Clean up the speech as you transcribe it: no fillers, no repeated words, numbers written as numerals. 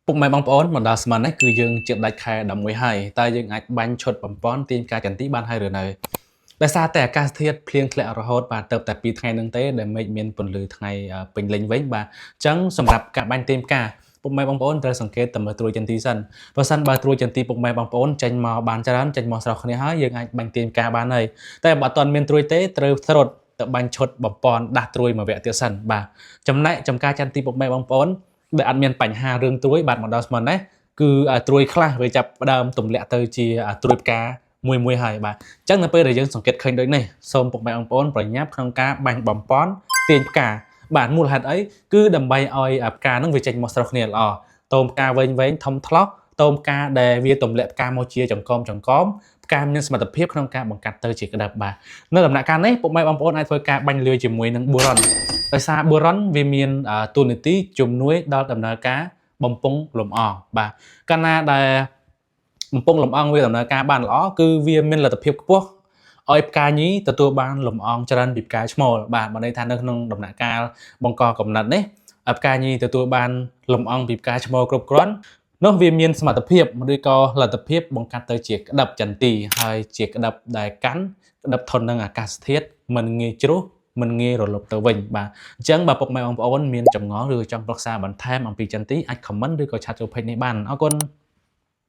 ពុកម៉ែបងប្អូនមកដល់ស្មាននេះគឺយើងជិតដាច់ខែ11ហើយតើយើងអាចបាញ់ឈុតបំពន់ទាញផ្កាចន្ទីបានហើយឬនៅដោយសារតែអាកាសធាតុភ្លៀងធ្លាក់រហូតបាទទៅតែ2ថ្ងៃហ្នឹងទេដែលមេឃមានពន្លឺថ្ងៃពេញលេញវិញបាទអញ្ចឹងសម្រាប់ការបាញ់ទាញផ្កាពុកម៉ែបងប្អូនត្រូវសង្កេតតែមើលត្រួយចន្ទីសិនបើសិនបើត្រួយចន្ទីពុកម៉ែបងប្អូនចេញមកបានច្រើនចេញមកស្រស់គ្នាហើយយើងអាចបាញ់ទាញផ្កាបានហើយតែបើអត់ទាន់មានត្រួយទេត្រូវត្រុតទៅបាញ់ឈុតបំពន់ដាស់ត្រួយមួយវគ្គទៀតសិនបាទចំណែកចំការចន្ទីពុកម៉ែបងប្អូនដែលអត់មានបញ្ហារឿងត្រួយបាទមកដល់ស្មាននេះគឺត្រួយខ្លះវាចាប់ផ្ដើមទម្លាក់ទៅជាត្រួយផ្កាមួយមួយហើយបាទអញ្ចឹងនៅពេលដែលយើងសង្កេតឃើញដូចនេះសូមពុកម៉ែបងប្អូនប្រញាប់ក្នុងការបាញ់បំពន់ទាញផ្កាបាទមូលហេតុអីគឺដើម្បីឲ្យផ្កាហ្នឹងវាចេញមកស្រស់គ្នាល្អតូមផ្កាវែងវែងធំថ្លោះតូមផ្កាដែលវាទម្លាក់ផ្កាមកជាចង្កមចង្កមផ្កាមានសមត្ថភាពក្នុងការបង្កាត់ទៅជាក្តាប់បាទនៅដំណាក់កាលនេះពុកម៉ែបងប្អូនអាចធ្វើការបាញ់លាយជាមួយនឹងប៊ូរ៉ុនដោយសារប៊ូរ៉ុនវាមានតួនាទីជំនួយដល់ដំណើរការបំពង់លំអងបាទកាលណាដែលបំពង់លំអងវាដំណើរការបានល្អគឺវាមានលទ្ធភាពខ្ពស់ឲ្យផ្កាញីទទួលបានលំអងច្រើនពីផ្កាឈ្មោលបាទបើន័យថានៅក្នុងដំណាក់កាលបង្កកំណត់នេះផ្កាញីទទួលបានលំអងពីផ្កាឈ្មោលគ្រប់គ្រាន់នោះវាមានសមត្ថភាពឬក៏លទ្ធភាពបង្កាត់ទៅជាក្តាប់ចន្ទីហើយជាក្តាប់ដែលកាន់ក្តាប់ធន់នឹងអាកាសធាតុមិនងាយជ្រុះមិនងាយរលុបទៅវិញបាទអញ្ចឹងបើពុកម៉ែបងប្អូនមានចម្ងល់ឬចង់ប្រឹក្សាបន្ថែមអំពីចន្ទីអាច comment ឬក៏chat ចូល page នេះបានអរគុណ។